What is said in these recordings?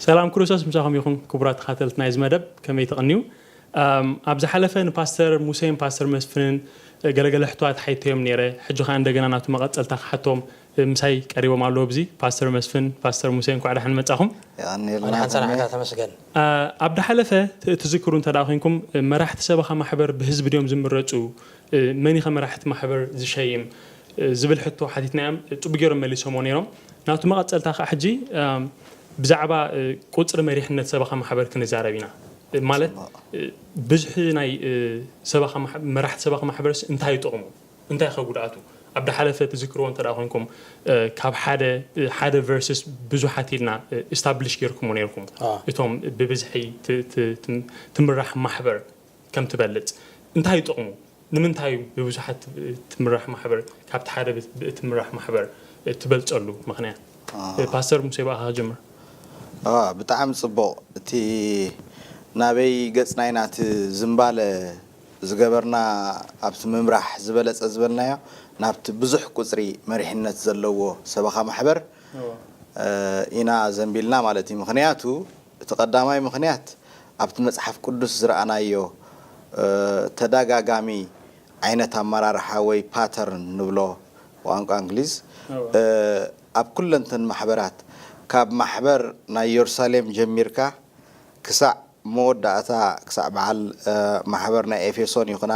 ሰላም ክርስቶስ ምሳኹም ይኹን ክቡራት ተኻተልቲ ናይዚ መደብ፣ ከመይ ትቕንዩ? ኣም፣ ኣብ ዝሓለፈ ንፓስተር ሙሴን ፓስተር መስፍንን ገለገለ ሕቶታት ሓይተዮም ነይረ። ሕጂ ኸኣ እንደገና ናቱ መቐጸልታ ክሓቶም ምሳይ ቀሪቦም ኣለዉ። ኣብዚ ፓስተር መስፍን፣ ፓስተር ሙሴ እንኳዕ ደሓን መጻኹም። የቐንየልና ኣነ ሓንሳብ ተሜ። ንዓኻ ተመስገን። ኣ፣ ኣብ ዝሓለፈ ት-፣ ትዝክሩ እንተ ደኣ ኮይንኩም፣ መራሕቲ ሰበኻ ማሕበር ብህዝቢ ድዮም ዝምረጹ? መን ኢኸ መራሕቲ ማሕበር ዝሸይም? ዝብል ሕቶ ሓቲትናዮም፣ ጽቡቅ ገይሮም መሊሶምዎ ነይሮም። ናቱ መቐጸልታ ከኣ ሕጂ፣ ኣም፣ ብዛዕባ፣ እ፣ ቁጽሪ መሪሕነት ሰበኻ ማሕበር ክንዛረብ ኢና። እ፣ ማለት፣ ጽቡቅ። እ፣ ብዝሒ ናይ፣ እ፣ ሰበኻ ማሕ-፣ መራሕቲ ሰበኻ ማሕበርስ እንታይ እዩ ጥቕሙ? እንታይ ከ ጉድኣቱ? ኣብ ዝሓለፈ ትዝክርዎ እንተ ደኣ ኮይንኩም፣ እ፣ ካብ ሓደ፣ እ፣ ሓደ ቨርስስ ብዙሓት ኢልና፣ እ፣ ኢስታብሊሽ ጌርኩምዎ ነይርኩም። አ። እቶም ብብዝሒ ት-፣ ት-፣ ትም-፣ ትምራሕ ማሕበር ከም ትበልጽ። እንታይ እዩ ጥቕሙ? ንምንታይ እዩ ብብዙሓት ትምራሕ ማሕበር ካብቲ ሓደ ብ-፣ ብእትምራሕ ማሕበር እትበልጸሉ ምኽንያት? አ። እ፣ ፓስተር ሙሴ ብኣኻ ክጅምር። አ፣ ብጣዕሚ ጽቡቕ። እቲ ናበይ ገጽና ኢና እቲ ዝምባለ ዝገበርና ኣብቲ ምምራሕ ዝበለጸ ዝበልናዮ ናብቲ ብዙሕ ቁጽሪ መሪሕነት ዘለዎ ሰበኻ ማሕበር፣ እወ። እ፣ ኢና ዘንቢልና ማለት እዩ። ምኽንያቱ እቲ ቀዳማይ ምኽንያት ኣብቲ መጽሓፍ ቅዱስ ዝረኣናዮ፣ እ፣ ተደጋጋሚ ዓይነት ኣመራርሓ ወይ ፓተርን ንብሎ ብቋንቋ እንግሊዝ፣ እወ። እ፣ ኣብ ኩለንተን ማሕበራት ካብ ማሕበር ናይ የሩሳሌም ጀሚርካ ክሳዕ መወዳእታ ክሳዕ በዓል፣ እ፣ ማሕበር ናይ ኤፌሶን ይኹና፣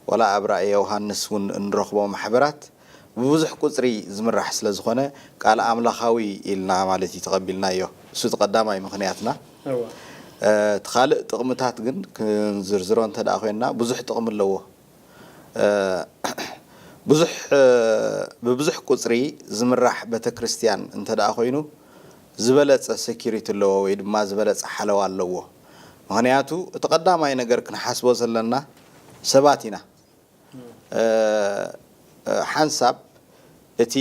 ዋላ ኣብ ራእየ ዮሃንስ እውን እንረኽቦ ማሕበራት ብብዙሕ ቁጽሪ ዝምራሕ ስለ ዝኾነ ቃል ኣምላኻዊ ኢልና ማለት እዩ ተቐቢልናዮ። እሱ እቲ ቀዳማይ ምኽንያትና። እወ። እ፣ እቲ ካልእ ጥቕምታት ግን ክንዝርዝሮ እንተ ደኣ ኮይንና ብዙሕ ጥቕሚ ኣለዎ። እ፣ ብዙሕ፣ እ፣ ብብዙሕ ቁጽሪ ዝምራሕ ቤተ ክርስቲያን እንተ ደኣ ኮይኑ ዝበለጸ ሴኩሪቲ ኣለዎ ወይ ድማ ዝበለጸ ሓለዋ ኣለዎ። ምኽንያቱ እቲ ቀዳማይ ነገር ክንሓስቦ ዘለና ሰባት ኢና። እ፣ እ፣ ሓንሳብ እቲ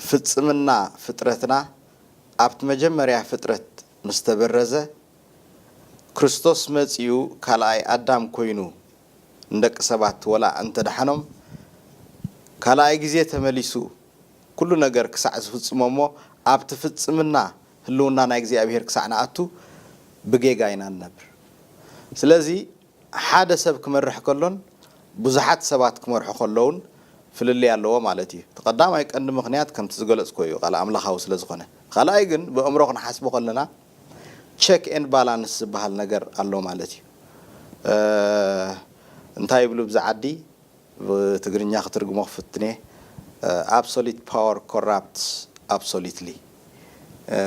ፍጽምና ፍጥረትና ኣብቲ መጀመርያ ፍጥረት ምስ ተበረዘ፣ ክርስቶስ መጺኡ ካልኣይ ኣዳም ኮይኑ ንደቂ ሰባት ወላ እንተደሓኖም፣ ካልኣይ ግዜ ተመሊሱ ኩሉ ነገር ክሳዕ ዝፍጽሞ እሞ ኣብቲ ፍጽምና ህልውና ናይ እግዚኣብሔር ክሳዕ ንኣቱ ብጌጋ ኢና ንነብር። ስለዚ ሓደ ሰብ ክመርሕ ከሎን ብዙሓት ሰባት ክመርሑ ከለውን ፍልልይ ኣለዎ ማለት እዩ። እቲ ቀዳማይ ቀንዲ ምኽንያት ከምቲ ዝገለጽኮ እዩ፣ ቃል ኣምላኻዊ ስለ ዝኾነ። ካልኣይ ግን ብእምሮ ክንሓስቦ ከለና ቸክ ኤንድ ባላንስ ዝበሃል ነገር ኣሎ ማለት እዩ። እ፣ እንታይ ይብሉ ብዛ ዓዲ? ብትግርኛ ክትርጉሞ ክፍትኔ፣ እ፣ absolute power corrupts absolutely። እ፣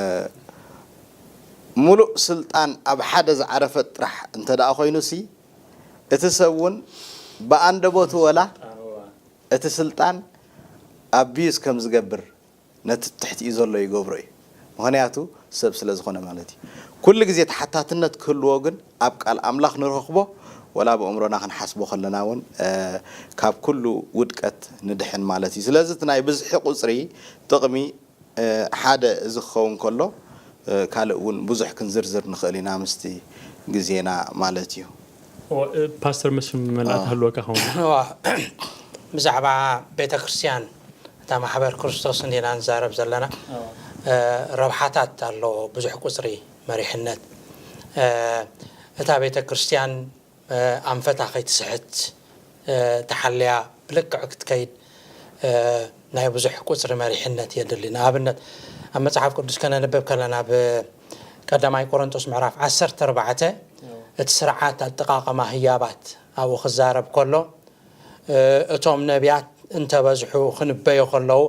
ሙሉእ ስልጣን ኣብ ሓደ ዝዓረፈ ጥራሕ እንተ ደኣ ኮይኑሲ፣ እቲ ሰብ እውን ብኣንደበቱ ወላ እቲ ስልጣን ኣቢዩዝ ከም ዝገብር ነቲ ትሕቲኡ ዘሎ ይገብሮ እዩ። ምኽንያቱ ሰብ ስለ ዝኾነ ማለት እዩ። ኩሉ ግዜ ተሓታትነት ክህልዎ ግን ኣብ ቃል ኣምላኽ ንረኽቦ፣ ወላ ብእምሮና ክንሓስቦ ከለና እውን፣ እ፣ ካብ ኩሉ ውድቀት ንድሕን ማለት እዩ። ስለዚ እቲ ናይ ብዝሒ ቁጽሪ ጥቕሚ፣ እ፣ ሓደ እዚ ክኸውን ከሎ፣ እ፣ ካልእ እውን ብዙሕ ክንዝርዝር ንኽእል ኢና ምስቲ ግዜና ማለት እዩ። እወ፣ እ፣ ፓስተር መስፍን መላእ ኣዎ። ትህልወካ ኸውን። እዋ፣ ብዛዕባ ቤተ ክርስቲያን እታ ማሕበር ክርስቶስ እንዲና ንዛረብ ዘለና። ኣዎ። እ፣ ረብሓታት ኣለዎ፣ ብዙሕ ቁጽሪ መሪሕነት። እ፣ እታ ቤተ ክርስቲያን፣ እ፣ ኣንፈታ ከይትስሕት፣ እ፣ ተሓልያ ብልክዕ ክትከይድ፣ እ፣ ናይ ብዙሕ ቁጽሪ መሪሕነት የድሊ። ንኣብነት፣ ኣብ መጽሓፍ ቅዱስ ከነንብብ ከለና፣ ብ ቀዳማይ ቆሮንቶስ ምዕራፍ ዓሰርተ ኣርባዕተ፣ ኣዎ። እቲ ስርዓት ኣጠቓቕማ ህያባት ኣብኡ ክዛረብ ከሎ፣ እ፣ እቶም ነቢያት እንተበዝሑ ክንበዩ ከለዉ፣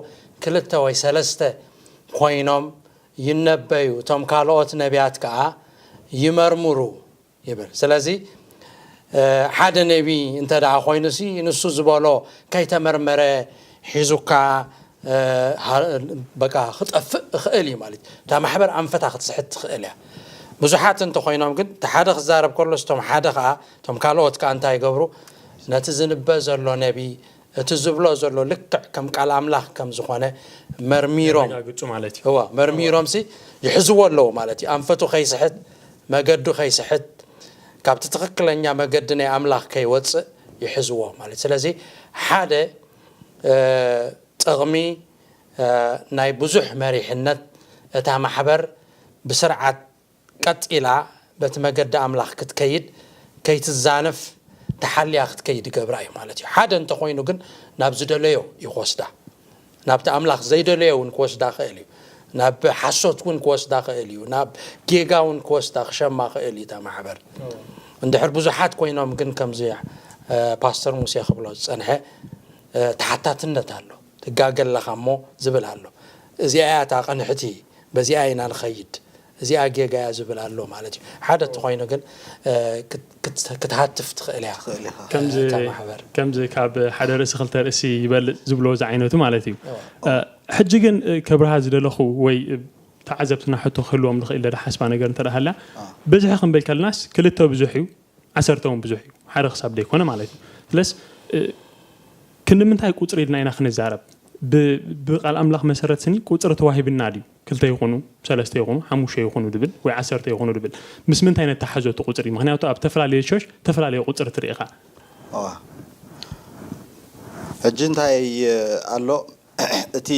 ክልተ ወይ ሰለስተ ኮይኖም ይነበዩ፣ እቶም ካልኦት ነቢያት ከኣ ይመርምሩ ይብል። ስለዚ፣ እ፣ ሓደ ነቢ እንተ ደኣ ኮይኑሲ፣ ንሱ ዝበሎ ከይተመርመረ ሒዙካ፣ እ፣ ሃ-፣ በቃ ክጠፍእ ይኽእል እዩ ማለት እዩ። እታ ማሕበር ኣንፈታ ክትስሕት ትኽእል እያ። ብዙሓት እንተኾይኖም ግን፣ እቲ ሓደ ክዛረብ ከሎስ፣ እቶም ሓደ ከኣ፣ እቶም ካልኦት ከኣ እንታይ ይገብሩ? ነቲ ዝንበ ዘሎ ነቢ፣ እቲ ዝብሎ ዘሎ ልክዕ ከም ቃል ኣምላኽ ከም ዝኾነ መርሚሮም፣ የረጋግጹ ማለት እዩ። እዋ፣ መርሚሮምሲ ይሕዝዎ ኣለዉ ማለት እዩ። ኣንፈቱ ከይስሕት፣ መገዱ ከይስሕት፣ ካብቲ ትኽክለኛ መገዲ ናይ ኣምላኽ ከይወጽእ ይሕዝዎ ማለት። ስለዚ ሓደ፣ እ፣ ጥቕሚ፣ እ፣ ናይ ብዙሕ መሪሕነት እታ ማሕበር ብስርዓት ቀጥ ኢላ በቲ መገዲ ኣምላኽ ክትከይድ፣ ከይትዛነፍ ተሓልያ ክትከይድ ይገብራ እዩ ማለት እዩ። ሓደ እንተኾይኑ ግን ናብ ዝደለዮ እዩ ክወስዳ። ናብቲ ኣምላኽ ዘይደለዮ እውን ክወስዳ ክእል እዩ። ናብ ሓሶት እውን ክወስዳ ክእል እዩ። ናብ ጌጋ እውን ክወስዳ ክሸማ ክእል እዩ እታ ማሕበር። እንድሕር ብዙሓት ኮይኖም ግን ከምዚ ፓስተር ሙሴ ክብሎ ዝፀንሐ ተሓታትነት ኣሎ። ትጋገ ኣለኻ እሞ ዝብል ኣሎ። እዚኣ እያ እታ ቅንሕቲ፣ በዚኣ ኢና ንኸይድ፣ እዚኣ ጌጋ እያ ዝብል ኣሎ ማለት እዩ። ሓደ እንተኾይኑ ግን ክትሃትፍ ትኽእል እያ። ከምዚ ከምዚ ካብ ሓደ ርእሲ ክልተ ርእሲ ይበልፅ ዝብሎ ዝዓይነቱ ማለት እዩ። ሕጂ ግን ከብርሃ ዝደለኹ ወይ ተዓዘብትና ሕቶ ክህልዎም ዝኽእል ደዳ ሓስባ ነገር እንተ ሃላ፣ ብዝሒ ክንብል ከለናስ ክልተ ብዙሕ እዩ፣ ዓሰርተ እውን ብዙሕ እዩ፣ ሓደ ክሳብ ዘይኮነ ማለት እዩ። ስለስ ክንዲ ምንታይ ቁፅሪ ኢልና ኢና ክንዛረብ? ብቃል ኣምላኽ መሰረት ስኒ ቁፅሪ ተዋሂብና ድዩ? ክልተ ይኹኑ፣ ሰለስተ ይኹኑ፣ ሓሙሽተ ይኹኑ ድብል ወይ ዓሰርተ ይኹኑ ድብል፣ ምስ ምንታይ ነተሓዞ እቲ ቁፅሪ? ምክንያቱ ኣብ ተፈላለየ ቸርች ተፈላለየ ቁፅሪ ትርኢ ኢኻ። ሕጂ እንታይ ኣሎ? እቲ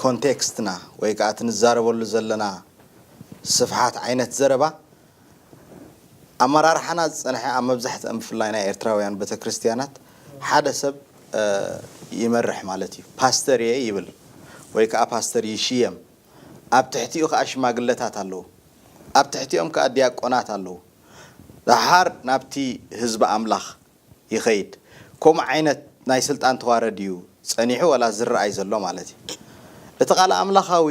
ኮንቴክስትና ወይ ከዓ እቲ ንዛረበሉ ዘለና ስፍሓት ዓይነት ዘረባ ኣመራርሓና ዝፀንሐ ኣብ መብዛሕትአን ብፍላይ ናይ ኤርትራውያን ቤተክርስትያናት ሓደ ሰብ ይመርሕ ማለት እዩ። ፓስተር እየ ይብል ወይ ከዓ ፓስተር ይሽየም። ኣብ ትሕቲኡ ከዓ ሽማግለታት ኣለዉ። ኣብ ትሕቲኦም ከዓ ዲያቆናት ኣለዉ። ደሓር ናብቲ ህዝቢ ኣምላኽ ይኸይድ። ከምኡ ዓይነት ናይ ስልጣን ተዋረድ እዩ ጸኒሑ ዋላ ዝረኣይ ዘሎ ማለት እዩ። እቲ ቃል ኣምላኻዊ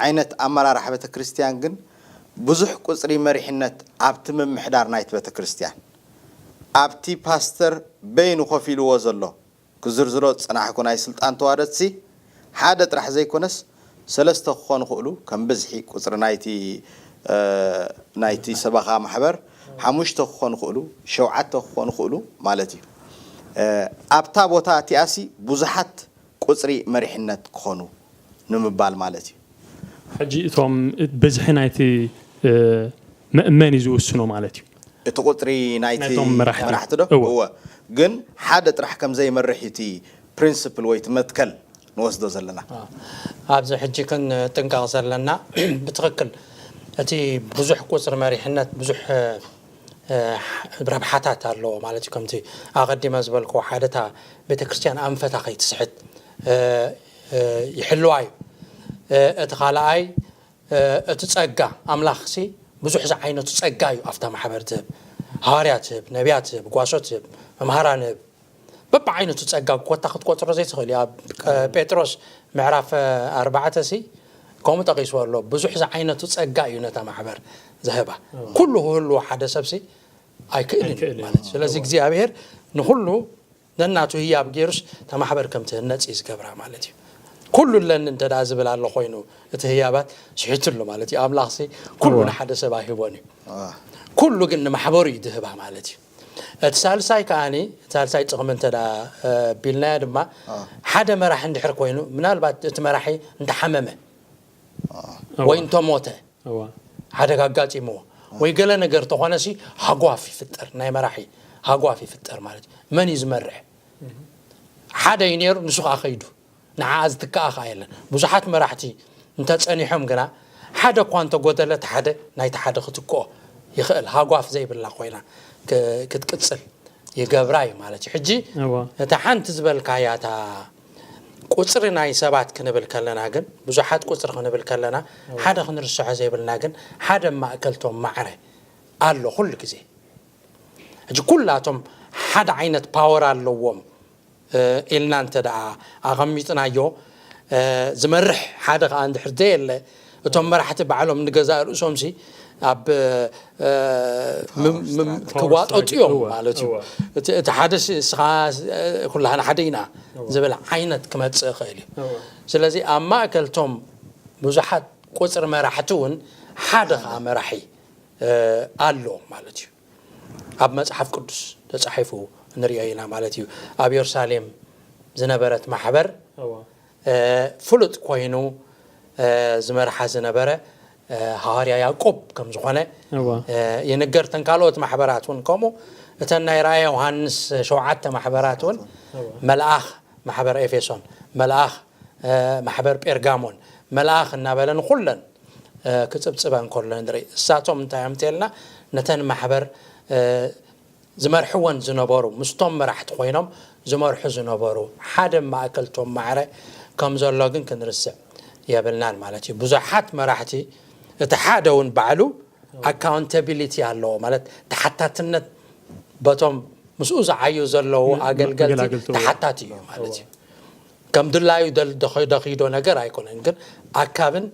ዓይነት ኣመራርሓ ቤተ ክርስቲያን ግን ብዙሕ ቁጽሪ መሪሕነት ኣብቲ ምምሕዳር ናይቲ ቤተ ክርስቲያን ኣብቲ ፓስተር በይኑ ኮፍ ኢልዎ ዘሎ ክዝርዝሮ ዝጸናሕኩ ናይ ስልጣን ተዋረድሲ ሓደ ጥራሕ ዘይኮነስ ሰለስተ ክኾኑ ክእሉ ከም ብዝሒ ቁፅሪ ናይቲ ናይቲ ሰበኻ ማሕበር ሓሙሽተ ክኾኑ ክእሉ ሸውዓተ ክኾኑ ክእሉ ማለት እዩ። ኣብታ ቦታ እቲኣሲ ብዙሓት ቁፅሪ መሪሕነት ክኾኑ ንምባል ማለት እዩ። ሕጂ እቶም ብዝሒ ናይቲ መእመን እዩ ዝውስኖ ማለት እዩ። እቲ ቁፅሪ ናይቲ መራሕቲ ዶ? እወ። ግን ሓደ ጥራሕ ከም ዘይመርሕ እዩ እቲ ፕሪንስፕል ወይ እቲ መትከል ንወስዶ ዘለና። ኣብዚ ሕጂ ክንጥንቀቕ ዘለና ብትኽክል እቲ ብዙሕ ቁፅሪ መሪሕነት ብዙሕ ረብሓታት ኣለዎ ማለት እዩ። ከምቲ ኣቐዲመ ዝበልክዎ ሓደ እታ ቤተክርስትያን ኣንፈታ ከይትስሕት ይሕልዋ እዩ። እቲ ካልኣይ እቲ ጸጋ ኣምላኽሲ ብዙሕ ዝዓይነቱ ጸጋ እዩ ኣብታ ማሕበር ዝህብ። ሃዋርያት ዝህብ፣ ነቢያት ዝህብ፣ ጓሶት ዝህብ፣ መምሃራን ዝህብ፣ በብዓይነቱ ጸጋ ኮታ ክትቆጽሮ ዘይትኽእል እዩ። ኣብ ጴጥሮስ ምዕራፍ ኣርባዕተ ሲ ከምኡ ጠቒስዎ ኣሎ። ብዙሕ ዝዓይነቱ ጸጋ እዩ ነታ ማሕበር ዝህባ። ኩሉ ክህልዎ ሓደ ሰብሲ ኣይክእልን እዩ ማለት እዩ። ስለዚ እግዚኣብሔር ንኹሉ ነናቱ ህያብ ገይሩስ እታ ማሕበር ከም ትህነፅ እዩ ዝገብራ ማለት እዩ። ኩሉ ኣለኒ እንተ ደኣ ዝብል ኣሎ ኮይኑ እቲ ህያባት ስሒቱ ኣሎ ማለት እዩ። ኣምላኽሲ ኩሉ ንሓደ ሰብ ኣይህቦን እዩ። ኩሉ ግን ንማሕበሩ እዩ ዝህባ ማለት እዩ። እቲ ሳልሳይ ከኣኒ እቲ ሳልሳይ ጥቕሚ እንተ ደኣ ቢልናዮ ድማ ሓደ መራሒ እንድሕር ኮይኑ ምናልባት እቲ መራሒ እንተሓመመ ወይ እንተሞተ ሓደጋ ኣጋጢምዎ ወይ ገለ ነገር ተኾነሲ ሃጓፍ ይፍጠር፣ ናይ መራሒ ሃጓፍ ይፍጠር ማለት እዩ። መን እዩ ዝመርሕ? ሓደ እዩ ነይሩ፣ ንሱ ከዓ ከይዱ ንዓኣ ዝትክኣ ከዓ የለን። ብዙሓት መራሕቲ እንተፀኒሖም ግና ሓደ እኳ እንተጎደለ እቲ ሓደ ናይቲ ሓደ ክትክኦ ይኽእል። ሃጓፍ ዘይብላ ኮይና ክትቅፅል ይገብራ እዩ ማለት እዩ። ሕጂ እታ ሓንቲ ዝበልካያ እታ ቁፅሪ ናይ ሰባት ክንብል ከለና ግን ብዙሓት ቁፅሪ ክንብል ከለና ሓደ ክንርስሖ ዘይብልና ግን ሓደ ማእከልቶም ማዕረ ኣሎ ኩሉ ግዜ። ሕጂ ኩላቶም ሓደ ዓይነት ፓወር ኣለዎም ኢልና እንተ ደኣ ኣቐሚጥናዮ ዝመርሕ ሓደ ከዓ እንድሕር ዘየለ እቶም መራሕቲ ባዕሎም ንገዛእ ርእሶምሲ ኣብ ክዋጠጡ እዮም ማለት እዩ። እቲ ሓደ እስኻ ኩላህና ሓደ ኢና ዝብል ዓይነት ክመፅእ ይኽእል እዩ። ስለዚ ኣብ ማእከልቶም ብዙሓት ቁፅሪ መራሕቲ እውን ሓደ ከዓ መራሒ ኣሎ ማለት እዩ። ኣብ መፅሓፍ ቅዱስ ተፃሒፉ ንሪኦ ኢና ማለት እዩ። ኣብ የሩሳሌም ዝነበረት ማሕበር ፍሉጥ ኮይኑ ዝመርሓ ዝነበረ ሃዋርያ ያዕቆብ ከም ዝኾነ ይንገር። ተን ካልኦት ማሕበራት እውን ከምኡ እተን ናይ ራእየ ዮሃንስ ሸውዓተ ማሕበራት እውን መልኣኽ ማሕበር ኤፌሶን፣ መልኣኽ ማሕበር ጴርጋሞን፣ መልኣኽ እናበለ ንኹለን ክጽብጽበን ከሎ ንርኢ። እሳቶም እንታይ እዮም ተልና ነተን ማሕበር ዝመርሕወን ዝነበሩ ምስቶም መራሕቲ ኮይኖም ዝመርሑ ዝነበሩ ሓደ ማእከልቶም ማዕረ ከም ዘሎ ግን ክንርስዕ የብልናን ማለት እዩ። ብዙሓት መራሕቲ እቲ ሓደ እውን ባዕሉ ኣካውንታቢሊቲ ኣለዎ ማለት ተሓታትነት በቶም ምስኡ ዝዓዩ ዘለዉ ኣገልገልቲ ተሓታቲ እዩ ማለት እዩ። ከም ድላዩ ደኺዶ ነገር ኣይኮነን፣ ግን ኣካብን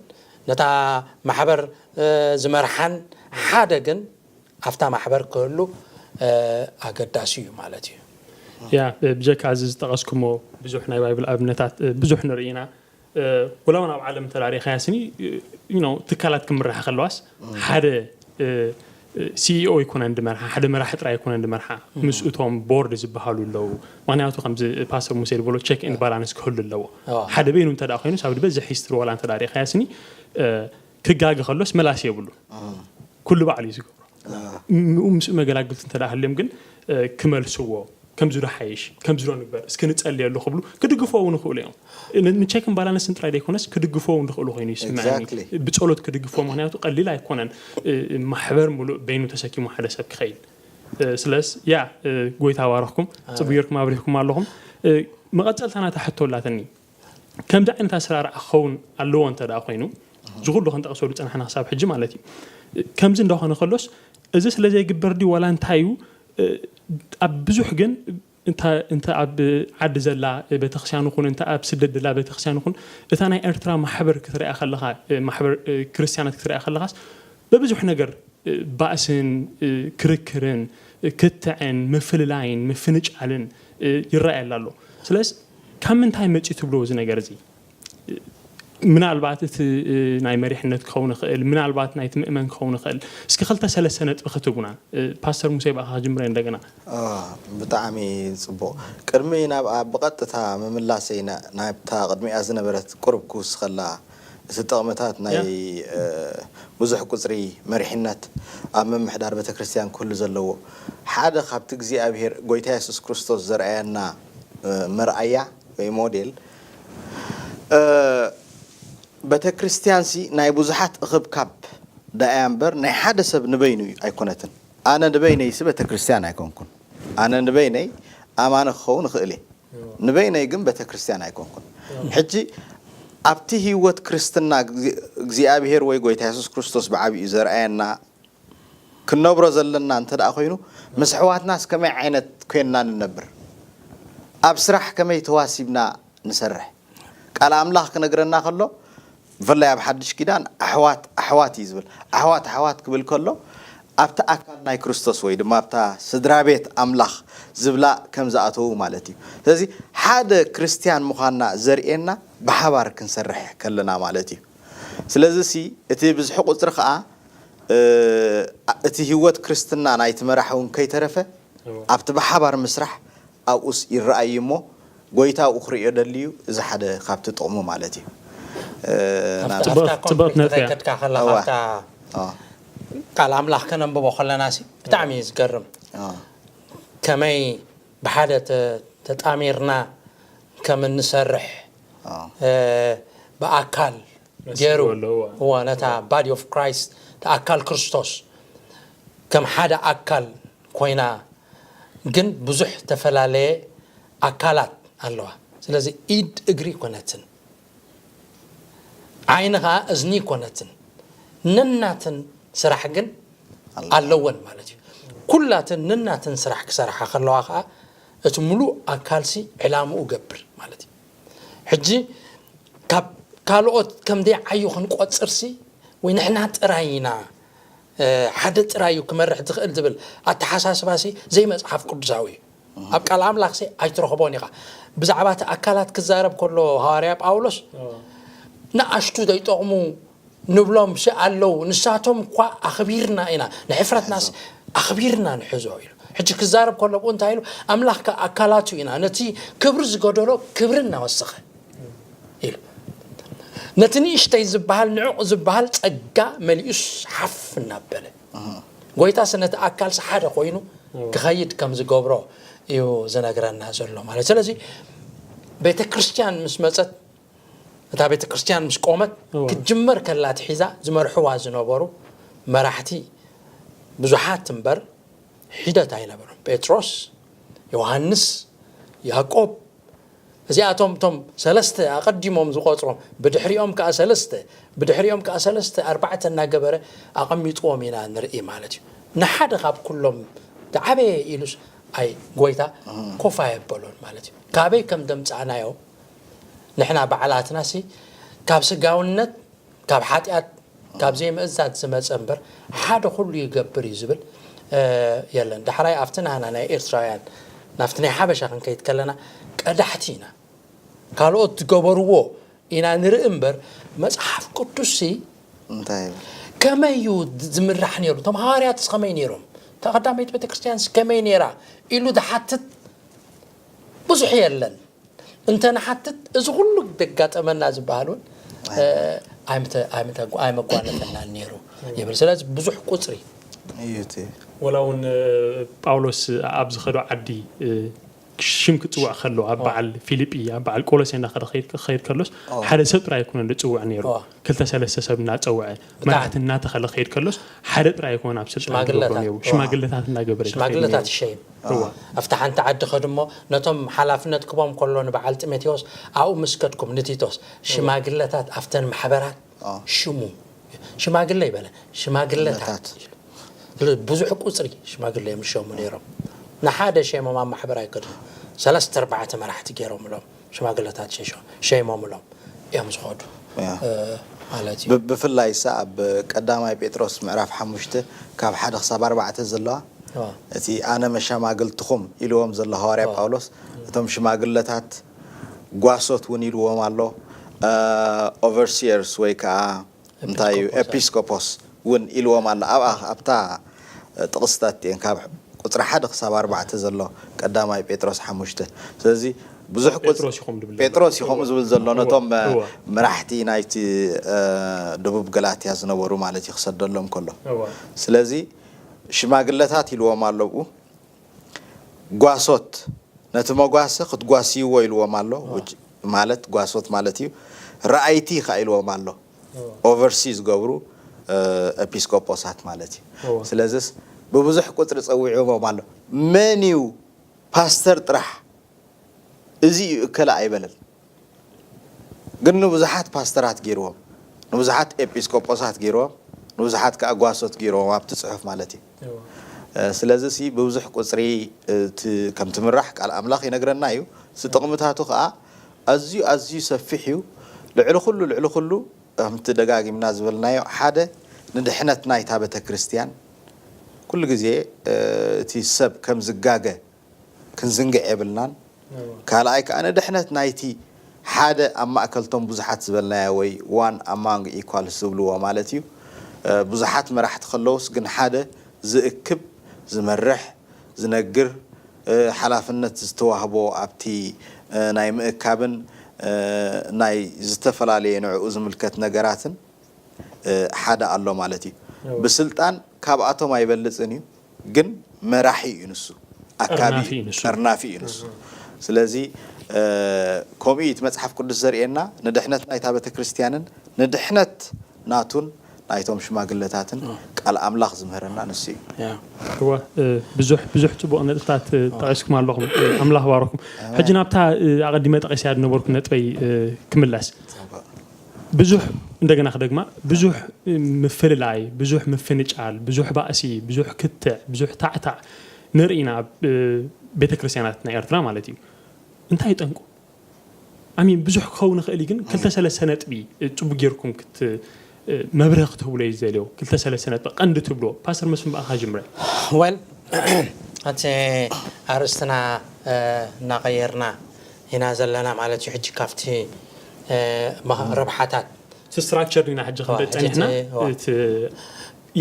ነታ ማሕበር ዝመርሓን ሓደ ግን ኣብታ ማሕበር ክህሉ ኣገዳሲ እዩ ማለት እዩ። ያ ብጀካ እዚ ዝጠቐስኩሞ ብዙሕ ናይ ባይብል ኣብነታት ብዙሕ ንርኢ ኢና። ወላ እውን ኣብ ዓለም ተዳሪኻያ ስኒ ትካላት ክምርሓ ከለዋስ ሓደ ሲኢኦ ኣይኮነን ድመርሓ፣ ሓደ መራሒ ጥራይ ኣይኮነን ድመርሓ፣ ምስ እቶም ቦርድ ዝበሃሉ ኣለዉ። ምክንያቱ ከምዚ ፓስተር ሙሴ ዝበሎ ቸክ ኤንድ ባላንስ ክህሉ ኣለዎ። ሓደ በይኑ እንተ ኮይኑ ሳብ ዝበዝሕ ሂስትሪ ዋላ እንተ ሪእኻያ ስኒ ክጋገ ከሎስ መላሲ የብሉ፣ ኩሉ ባዕሉ እዩ ዝገብሮ። ምስኡ መገላግልቲ እንተ ሃልዮም ግን ክመልስዎ ከምዚ ዶ ሓይሽ ከምዚ ዶ ንግበር እስኪ ንጸልየሉ ክብሉ ክድግፎ እውን ይኽእሉ እዮም። ንቸክን ባላንስን ጥራይ ዘይኮነስ ክድግፎ እውን ዝኽእሉ ኮይኑ ይስምዐኒ። ብጸሎት ክድግፎ ምክንያቱ ቀሊል ኣይኮነን። ማሕበር ሙሉእ በይኑ ተሰኪሙ ሓደ ሰብ ክኸይድ ስለስ ያ ጎይታ ባረኽኩም። ጽቡቅ ጌርኩም ኣብሪህኩም ኣለኹም። መቐጸልታ ናታ ሕቶ ኣላትኒ። ከምዚ ዓይነት ኣሰራርዓ ክኸውን ኣለዎ እንተ ደኣ ኮይኑ እዚ ኩሉ ክንጠቕሰሉ ዝጸናሕና ክሳብ ሕጂ ማለት እዩ። ከምዚ እንዳኾነ ከሎስ እዚ ስለ ዘይግበር ድዩ ዋላ እንታይ እዩ? ኣብ ብዙሕ ግን እንተ ኣብ ዓዲ ዘላ ቤተክርስትያን ይኹን እንተ ኣብ ስደት ዘላ ቤተክርስትያን ይኹን እታ ናይ ኤርትራ ማሕበር ክትሪኣ ከለኻ ማሕበር ክርስትያናት ክትሪኣ ከለኻስ በብዙሕ ነገር ባእስን ክርክርን ክትዕን ምፍልላይን ምፍንጫልን ይረኣየላ ኣሎ። ስለስ ካብ ምንታይ መፂኡ ትብልዎ እዚ ነገር እዚ? ምናልባት እቲ ናይ መሪሕነት ክኸውን ይኽእል፣ ምናልባት ናይቲ ምእመን ክኸውን ይኽእል። እስኪ ክልተ ሰለስተ ነጥቢ ክትቡና። ፓስተር ሙሴ ብኣኻ ክጅምረ እንደገና። ብጣዕሚ ፅቡቕ። ቅድሚ ናብ ብቐጥታ ምምላሰይ ናብታ ቅድሚኣ ዝነበረት ቁሩብ ክውስኸላ እቲ ጥቕምታት ናይ ብዙሕ ቁፅሪ መሪሕነት ኣብ ምምሕዳር ቤተክርስትያን ክህሉ ዘለዎ ሓደ ካብቲ እግዚኣብሔር ጎይታ የሱስ ክርስቶስ ዘርኣየና መርኣያ ወይ ሞዴል ቤተክርስትያንሲ ናይ ብዙሓት እኽብካብ ደኣያ እምበር ናይ ሓደ ሰብ ንበይኑ ኣይኮነትን። ኣነ ንበይነይሲ ቤተክርስትያን ኣይኮንኩን። ኣነ ንበይነይ ኣማኒ ክኸውን እኽእል እየ። ንበይነይ ግን ቤተክርስትያን ኣይኮንኩን። ሕጂ ኣብቲ ህይወት ክርስትና እግዚኣብሔር ወይ ጎይታ የሱስ ክርስቶስ ብዓብዩ ዘርኣየና ክንነብሮ ዘለና እንተ ደኣ ኮይኑ ምስ ኣሕዋትናስ ከመይ ዓይነት ኮይንና ንነብር? ኣብ ስራሕ ከመይ ተዋሲብና ንሰርሕ? ቃል ኣምላኽ ክነግረና ከሎ ብፍላይ ኣብ ሓድሽ ኪዳን ኣሕዋት ኣሕዋት እዩ ዝብል። ኣሕዋት ኣሕዋት ክብል ከሎ ኣብቲ ኣካል ናይ ክርስቶስ ወይ ድማ ኣብታ ስድራ ቤት ኣምላኽ ዝብላ ከም ዝኣተዉ ማለት እዩ። ስለዚ ሓደ ክርስትያን ምዃንና ዘርእየና ብሓባር ክንሰርሕ ከለና ማለት እዩ። ስለዚ ሲ እቲ ብዝሒ ቁፅሪ ከዓ እቲ ህይወት ክርስትና ናይቲ መራሒ እውን ከይተረፈ ኣብቲ ብሓባር ምስራሕ ኣብኡስ ይረኣይ እሞ ጎይታ ኣብኡ ክርእዮ ደልዩ እዚ ሓደ ካብቲ ጥቕሙ ማለት እዩ። ጽቡቕ ነጥቢ እያ። ከድካ ከላ ካብታ ቃል ኣምላኽ ከነንብቦ ከለና ሲ ብጣዕሚ እዩ ዝገርም። ከመይ ብሓደ ተጣሚርና ከም እንሰርሕ ብኣካል ገይሩ እዎ ነታ body of Christ ኣካል ክርስቶስ ከም ሓደ ኣካል ኮይና ግን ብዙሕ ተፈላለየ ኣካላት ኣለዋ። ስለዚ ኢድ እግሪ ኮነትን ዓይኒ ኸዓ እዝኒ ኮነትን ነናትን ስራሕ ግን ኣለወን ማለት እዩ። ኩላትን ነናትን ስራሕ ክሰርሓ ከለዋ ኸዓ እቲ ሙሉእ ኣካልሲ ዕላምኡ ገብር ማለት እዩ። ሕጂ ካብ ካልኦት ከም ደይዓዩ ክንቆፅርሲ ወይ ንሕና ጥራይ ኢና ሓደ ጥራይ እዩ ክመርሕ ዝኽእል ዝብል ኣተሓሳስባሲ ዘይመፅሓፍ ቅዱሳዊ እዩ። ኣብ ቃል ኣምላኽሲ ኣይትረኽቦን ኢኻ። ብዛዕባ እቲ ኣካላት ክዛረብ ከሎ ሃዋርያ ጳውሎስ ንኣሽቱ ዘይጠቕሙ ንብሎም ሲ ኣለዉ ንሳቶም እኳ ኣኽቢርና ኢና ንሕፍረትናስ ኣኽቢርና ንሕዞ ኢሉ። ሕጂ ክዛረብ ከሎ ብኡ እንታይ ኢሉ ኣምላኽ ከ ኣካላቱ ኢና ነቲ ክብሪ ዝገደሎ ክብሪ እናወሰኸ ኢሉ ነቲ ንእሽተይ ዝበሃል ንዑቕ ዝበሃል ጸጋ መሊኡስ ሓፍ እናበለ ጎይታስ ነቲ ኣካልስ ሓደ ኮይኑ ክኸይድ ከም ዝገብሮ እዩ ዝነግረና ዘሎ ማለት ስለዚ ቤተ ክርስቲያን ምስ መጸት እታ ቤተ ክርስቲያን ምስ ቆመት ክትጅመር ከላ ትሒዛ ዝመርሕዋ ዝነበሩ መራሕቲ ብዙሓት እምበር ሒደት ኣይነበሩን። ጴጥሮስ፣ ዮሃንስ፣ ያዕቆብ፣ እዚኣቶም እቶም ሰለስተ ኣቐዲሞም ዝቖጽሮም፣ ብድሕሪኦም ከኣ ሰለስተ፣ ብድሕሪኦም ከኣ ሰለስተ ኣርባዕተ እናገበረ ኣቐሚጥዎም ኢና ንርኢ ማለት እዩ። ንሓደ ካብ ኩሎም ዝዓበየ ኢሉስ ኣይ ጎይታ ኮፍ ኣየበሎን ማለት እዩ። ካበይ ከም ደምጻእናዮ ንሕና ባዕላትናሲ ካብ ስጋውነት ካብ ሓጢኣት ካብ ዘይምእዛዝ ዝመጸ እምበር ሓደ ኩሉ ይገብር እዩ ዝብል የለን። ዳሕራይ ኣብቲ ናህና ናይ ኤርትራውያን ናብቲ ናይ ሓበሻ ክንከይድ ከለና ቀዳሕቲ ኢና። ካልኦት ዝገበርዎ ኢና ንርኢ እምበር መጽሓፍ ቅዱስሲ እንታይ ከመይ እዩ ዝምራሕ ነይሩ? እቶም ሃዋርያትስ ከመይ ነይሮም? እታ ቀዳመይቲ ቤተክርስትያንስ ከመይ ነይራ? ኢሉ ዝሓትት ብዙሕ የለን። እንተ ንሓትት እዚ ኩሉ ደጋጠመና ዝበሃል እውን ኣይመጓነፈናን ነይሩ ይብል። ስለዚ ብዙሕ ቁፅሪ እዩ እቲ ወላ እውን ጳውሎስ ኣብ ዝኸዶ ዓዲ ሽም ክፅውዕ ከሎ ኣብ በዓል ፊልጲ ኣብ በዓል ቆሎሴ እናኸደ ክኸይድ ከሎስ ሓደ ሰብ ጥራይ ኣይኮነን ዝፅውዕ ነይሩ። ክልተ ሰለስተ ሰብ እናፀውዐ መራሕቲ እናተኸለ ክኸይድ ከሎስ ሓደ ጥራይ ኣይኮነን ኣብ ስልጣን ዝገብሮ ነይሩ። ሽማግለታት እናገበረ ሽማግለታት ይሸይም ኣብቲ ሓንቲ ዓዲ ከድሞ ነቶም ሓላፍነት ክቦም ከሎ ንበዓል ጢሞቴዎስ ኣብኡ ምስ ከድኩም ንቲቶስ ሽማግለታት ኣብተን ማሕበራት ሽሙ ሽማግለ ይበለ ሽማግለታት ብዙሕ ቁፅሪ ሽማግለ እዮም ዝሸሙ ነይሮም። ንሓደ ሸሞም ኣብ ማሕበር ኣይከድኑ ሰለስተ ኣርባዕተ መራሕቲ ገይሮምሎም ሽማግለታት ሸይሞምሎም እዮም ዝኸዱ ማለት እዩ። ብፍላይ ሳ ኣብ ቀዳማይ ጴጥሮስ ምዕራፍ ሓሙሽተ ካብ ሓደ ክሳብ ኣርባዕተ ዘለዋ እቲ ኣነ መሸማግልትኹም ኢልዎም ዘሎ ሃዋርያ ጳውሎስ እቶም ሽማግለታት ጓሶት እውን ኢልዎም ኣሎ። ኦቨርሲየርስ ወይ ከዓ እንታይ እዩ ኤፒስኮፖስ እውን ኢልዎም ኣሎ። ኣብኣ ኣብታ ጥቕስታት እየን ካብ ቁፅሪ ሓደ ክሳብ ኣርባዕተ ዘሎ ቀዳማይ ጴጥሮስ ሓሙሽተ። ስለዚ ብዙሕ ቁፅ- ጴጥሮስ እዩ ከምኡ ዝብል ዘሎ ነቶም መራሕቲ ናይቲ ደቡብ ገላትያ ዝነበሩ ማለት እዩ ክሰደሎም ከሎ። ስለዚ ሽማግለታት ኢልዎም ኣለብኡ ጓሶት ነቲ መጓሰ ክትጓስይዎ ኢልዎም ኣሎ። ማለት ጓሶት ማለት እዩ። ረኣይቲ ከኣ ኢልዎም ኣሎ። ኦቨርሲ ዝገብሩ ኤፒስቆጶሳት ማለት እዩ። ስለዚስ ብብዙሕ ቁፅሪ ፀዊዕዎም ኣሎ። መን እዩ ፓስተር ጥራሕ እዚ እዩ እከለ ኣይበለን። ግን ንብዙሓት ፓስተራት ገይርዎም፣ ንብዙሓት ኤጲስቆጶሳት ገይርዎም፣ ንብዙሓት ከዓ ጓሶት ገይርዎም ኣብቲ ፅሑፍ ማለት እዩ። ስለዚ ሲ ብብዙሕ ቁፅሪ ከም ትምራሕ ቃል ኣምላኽ ይነግረና እዩ። እዚ ጥቕምታቱ ከዓ ኣዝዩ ኣዝዩ ሰፊሕ እዩ። ልዕሊ ኩሉ ልዕሊ ኩሉ ከምቲ ደጋጊምና ዝበልናዮ ሓደ ንድሕነት ናይታ ቤተ ክርስቲያን ኩሉ ግዜ እቲ ሰብ ከም ዝጋገ ክንዝንግዕ የብልናን። ካልኣይ ከዓ ንድሕነት ናይቲ ሓደ ኣብ ማእከልቶም ብዙሓት ዝበልናዮ ወይ one among equals ዝብልዎ ማለት እዩ። ብዙሓት መራሕቲ ከለውስ ግን ሓደ ዝእክብ፣ ዝመርሕ፣ ዝነግር፣ ሓላፍነት ዝተዋህቦ ኣብቲ ናይ ምእካብን ናይ ዝተፈላለየ ንዕኡ ዝምልከት ነገራትን ሓደ ኣሎ ማለት እዩ። ብስልጣን ካብኣቶም ኣይበልፅን እዩ፣ ግን መራሒ እዩ ንሱ፣ ኣካቢ እዩ፣ ጠርናፊ እዩ ንሱ። ስለዚ ከምኡ እዩ እቲ መፅሓፍ ቅዱስ ዘርእየና፣ ንድሕነት ናይታ ቤተ ክርስቲያንን ንድሕነት ናቱን ናይቶም ሽማግለታትን ቃል ኣምላኽ ዝምህረና ንሱ እዩ። እወ፣ ብዙሕ ብዙሕ ፅቡቕ ነጥብታት ጠቒስኩም ኣለኹም። ኣምላኽ ባረኩም። ሕጂ ናብታ ኣቐዲመ ጠቒሰያ ዝነበርኩ ነጥበይ ክምለስ። ብዙሕ እንደገና ክደግማ ብዙሕ ምፍልላይ፣ ብዙሕ ምፍንጫል፣ ብዙሕ ባእሲ፣ ብዙሕ ክትዕ፣ ብዙሕ ታዕታዕ ንርኢ ኢና ኣብ ቤተ ክርስቲያናት ናይ ኤርትራ ማለት እዩ። እንታይ ጠንቁ? ኣሚን ብዙሕ ክኸውን ይኽእል እዩ፣ ግን ክልተ ሰለስተ ነጥቢ ጽቡቅ ጌርኩም ክት መብርህ ክትህብሎ እዩ ዝደልዮ። ክልተ ሰለስተ ነጥቢ ቀንዲ ትብሎ ፓስተር መስፍን ብኣኻ ጅምረ። ወል እቲ ኣርእስትና እናቐየርና ኢና ዘለና ማለት እዩ። ሕጂ ካብቲ ረብሓታት እቲ ስትራክቸር ኢና ሕጂ ክንርኢ ጸኒሕና። እቲ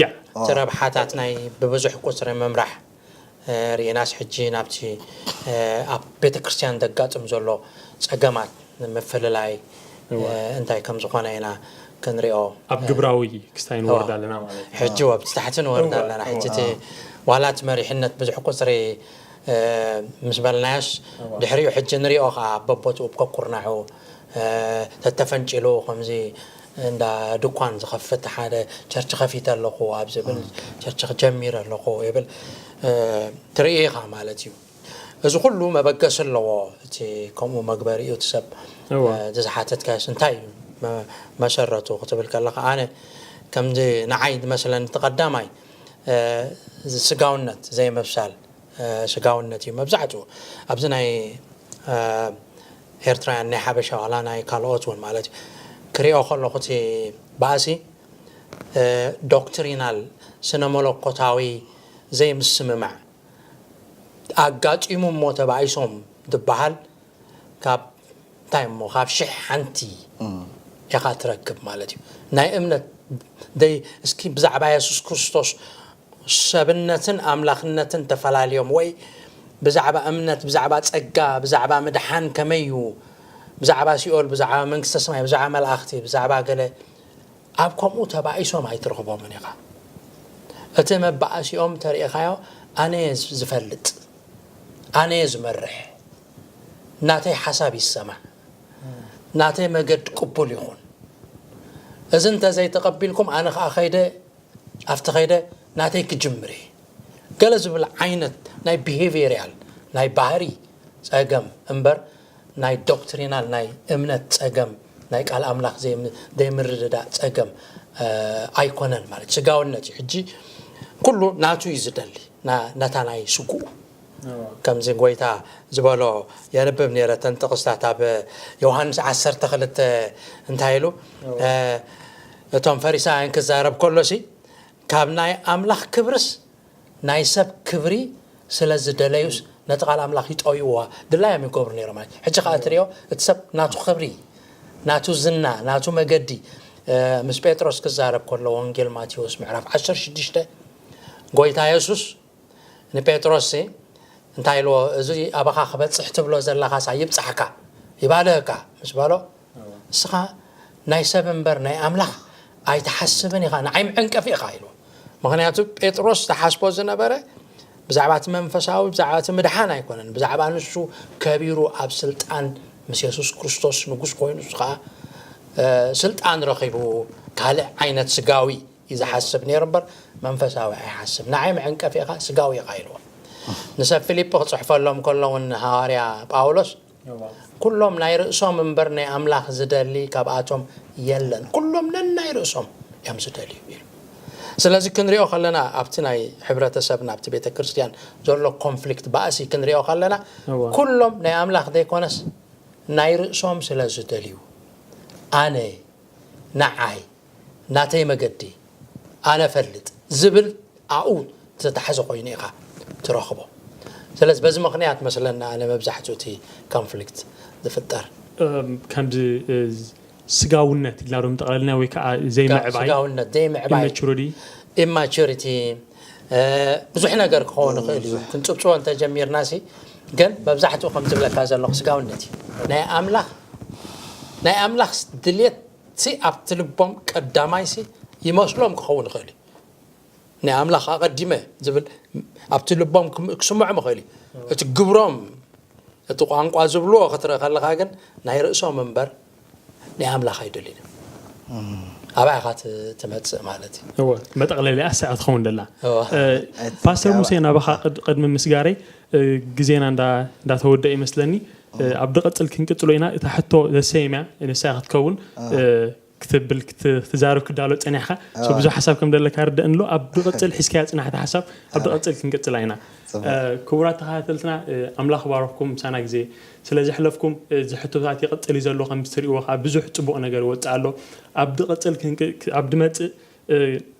ያ እቲ ረብሓታት ናይ ብብዙሕ ቁጽሪ ምምራሕ ርኢናስ ሕጂ ናብቲ ኣብ ቤተ ክርስቲያን ዘጋጥም ዘሎ ጸገማት ንምፍልላይ እንታይ ከም ዝኾነ ኢና ክንሪኦ ኣብ ግብራዊ ክስታይ ንወርድ ኣለና ማለት እዩ። ሕጂ ወብቲ ታሕቲ ንወርድ ኣለና። ሕጂ እቲ ዋላ እቲ መሪሕነት ብዙሕ ቁጽሪ ምስ በልናዮስ ድሕሪኡ ሕጂ ንሪኦ ከዓ በቦትኡ ብከኩርናሑ ተተፈንጭሉ ከምዚ እንዳ ድኳን ዝኸፍት ሓደ ቸርች ከፊተ ኣለኹ ኣብ ዝብል ቸርች ጀሚረ ኣለኹ ይብል። ትርኢ ኢኻ ማለት እዩ። እዚ ኩሉ መበገሲ ኣለዎ። እቲ ከምኡ መግበሪኡ እቲ ሰብ ዝሓተትካዮስ እንታይ እዩ መሰረቱ ክትብል ከለካ ኣነ ከምዚ ንዓይ ዝመስለኒ እቲ ቀዳማይ ስጋውነት ዘይምብሳል ስጋውነት እዩ መብዛሕትኡ ኣብዚ ናይ ኤርትራውያን ናይ ሓበሻ ዋላ ናይ ካልኦት እውን ማለት እዩ ክሪኦ ከለኹ እቲ ባእሲ ዶክትሪናል ስነ መለኮታዊ ዘይምስምማዕ ኣጋጢሙ እሞ ተባኢሶም ዝበሃል ካብ እንታይ እሞ ካብ ሽሕ ሓንቲ ኢኻ ትረክብ ማለት እዩ ናይ እምነት ደይ እስኪ ብዛዕባ የሱስ ክርስቶስ ሰብነትን ኣምላኽነትን ተፈላልዮም ወይ ብዛዕባ እምነት ብዛዕባ ጸጋ ብዛዕባ ምድሓን ከመይ እዩ ብዛዕባ ሲኦል ብዛዕባ መንግስተ ሰማይ ብዛዕባ መላእኽቲ ብዛዕባ ገለ ኣብ ከምኡ ተባኢሶም ኣይትረኽቦምን ኢኻ እቲ መባእሲኦም ተርእኻዮ ኣነ ዝፈልጥ ኣነ ዝመርሕ ናተይ ሓሳብ ይሰማዕ ናተይ መገድ ቅቡል ይኹን እዚ እንተዘይተቐቢልኩም ኣነ ከዓ ከይደ ኣብቲ ከይደ ናተይ ክጅምር እየ ገለ ዝብል ዓይነት ናይ ቢሄቪየርያል ናይ ባህሪ ፀገም እምበር ናይ ዶክትሪናል ናይ እምነት ፀገም ናይ ቃል ኣምላኽ ዘይምርድዳእ ፀገም ኣይኮነን ማለት ስጋውነት እዩ ሕጂ ኩሉ ናቱ እዩ ዝደሊ ነታ ናይ ስጉኡ ከምዚ ጎይታ ዝበሎ የንብብ ነረ ተን ጥቕስታት ኣብ ዮሃንስ ዓሰርተ ክልተ እንታይ ኢሉ እቶም ፈሪሳውያን ክዛረብ ከሎ ሲ ካብ ናይ ኣምላኽ ክብርስ ናይ ሰብ ክብሪ ስለ ዝደለዩስ ነቲ ቃል ኣምላኽ ይጠይዋ ድላዮም ይገብሩ ነሮም ሕጂ ከዓ ትሪኦ እቲ ሰብ ናቱ ክብሪ ናቱ ዝና ናቱ መገዲ ምስ ጴጥሮስ ክዛረብ ከሎ ወንጌል ማቴዎስ ምዕራፍ ዓሰርተ ሽዱሽተ ጎይታ የሱስ ንጴጥሮስ እንታይ ኢልዎ እዚ ኣባኻ ክበፅሕ ትብሎ ዘለኻሳ ይብፃሕካ ይባልህካ ምስ በሎ እስኻ ናይ ሰብ እምበር ናይ ኣምላኽ ኣይትሓስብን ኢኻ ንዓይ ምዕንቀፍ ኢኻ ኢልዎ ምክንያቱ ጴጥሮስ ዝሓስቦ ዝነበረ ብዛዕባ እቲ መንፈሳዊ ብዛዕባ እቲ ምድሓን ኣይኮነን ብዛዕባ ንሱ ከቢሩ ኣብ ስልጣን ምስ የሱስ ክርስቶስ ንጉስ ኮይኑ ከዓ ስልጣን ረኺቡ ካልእ ዓይነት ስጋዊ እዩ ዝሓስብ ነይሩ እምበር መንፈሳዊ ኣይሓስብ ንዓይ መዐንቀፊ ኢኻ ስጋዊ ኢኻ ኢልዎ ንሰብ ፊልጲ ክፅሕፈሎም ከሎ እውን ሃዋርያ ጳውሎስ ኩሎም ናይ ርእሶም እምበር ናይ ኣምላኽ ዝደሊ ካብኣቶም የለን ኩሎም ነናይ ርእሶም እዮም ዝደልዩ ኢሉ ስለዚ ክንሪኦ ከለና ኣብቲ ናይ ሕብረተሰብና ኣብቲ ቤተ ክርስትያን ዘሎ ኮንፍሊክት ባእሲ ክንሪኦ ከለና ኩሎም ናይ ኣምላኽ ዘይኮነስ ናይ ርእሶም ስለ ዝደልዩ ኣነ ንዓይ ናተይ መገዲ ኣነ ፈልጥ ዝብል ኣብኡ ዝተታሕዘ ኮይኑ ኢኻ ትረኽቦ ስለዚ በዚ ምክንያት መስለና ኣነ መብዛሕትኡ እቲ ኮንፍሊክት ዝፍጠር ከምዚ ስጋውነት ኢልና ዶ ምጠቕለልና ወይ ከዓ ዘይምዕባይ ስጋውነት ዘይምዕባይ ኢማቹሪቲ ብዙሕ ነገር ክኸውን ይኽእል እዩ ክንፅብፅቦ እንተጀሚርና ሲ ግን መብዛሕትኡ ከም ዝብለካ ዘለኹ ስጋውነት እዩ ናይ ኣምላኽ ናይ ኣምላኽ ድልየት ሲ ኣብቲ ልቦም ቀዳማይ ሲ ይመስሎም ክኸውን ይኽእል እዩ ናይ ኣምላኽ ኣቐዲመ ዝብል ኣብቲ ልቦም ክስምዖም ይኽእል እዩ እቲ ግብሮም እቲ ቋንቋ ዝብልዎ ክትርኢ ከለኻ ግን ናይ ርእሶም እምበር ናይ ኣምላኽ ኣይደልዩን እዮም ኣባይ ኢኻ ትመፅእ ማለት እዩ እወ መጠቕለሊኣ ስዓ ትኸውን ደላ ፓስተር ሙሴ ናባኻ ቅድሚ ምስጋረይ ግዜና እንዳተወደአ ይመስለኒ ኣብ ድቐፅል ክንቅፅሎ ኢና እታ ሕቶ ዘሰየምያ ንሳ ክትከውን ክትብል ክትዛረብ ክዳሎ ፀኒሕካ ብዙሕ ሓሳብ ከም ዘለካ ርደእ ንሎ ኣብ ድቐፅል ሒዝካያ ፅናሕቲ ሓሳብ ኣብ ድቐፅል ክንቅፅላ ኢና ክቡራት ተኸታተልትና ኣምላኽ ባረኽኩም ምሳና ግዜ ስለ ዘሕለፍኩም እዚ ሕቶታት ይቐፅል እዩ ዘሎ ከም ትሪእዎ ከዓ ብዙሕ ፅቡቕ ነገር ይወፅእ ኣሎ ኣብ ድቐፅል ኣብ ድመፅእ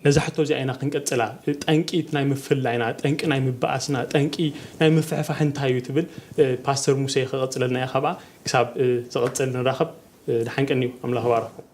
ነዛ ሕቶ እዚኣ ኢና ክንቀፅላ ጠንቂ ናይ ምፍላይና ጠንቂ ናይ ምበኣስና ጠንቂ ናይ ምፍሕፋሕ እንታይ እዩ ትብል ፓስተር ሙሴ ክቐፅለልና እያ ካብኣ ክሳብ ዝቐፅል ንራኸብ ድሓንቀኒ እዩ ኣምላኽ ባረኹም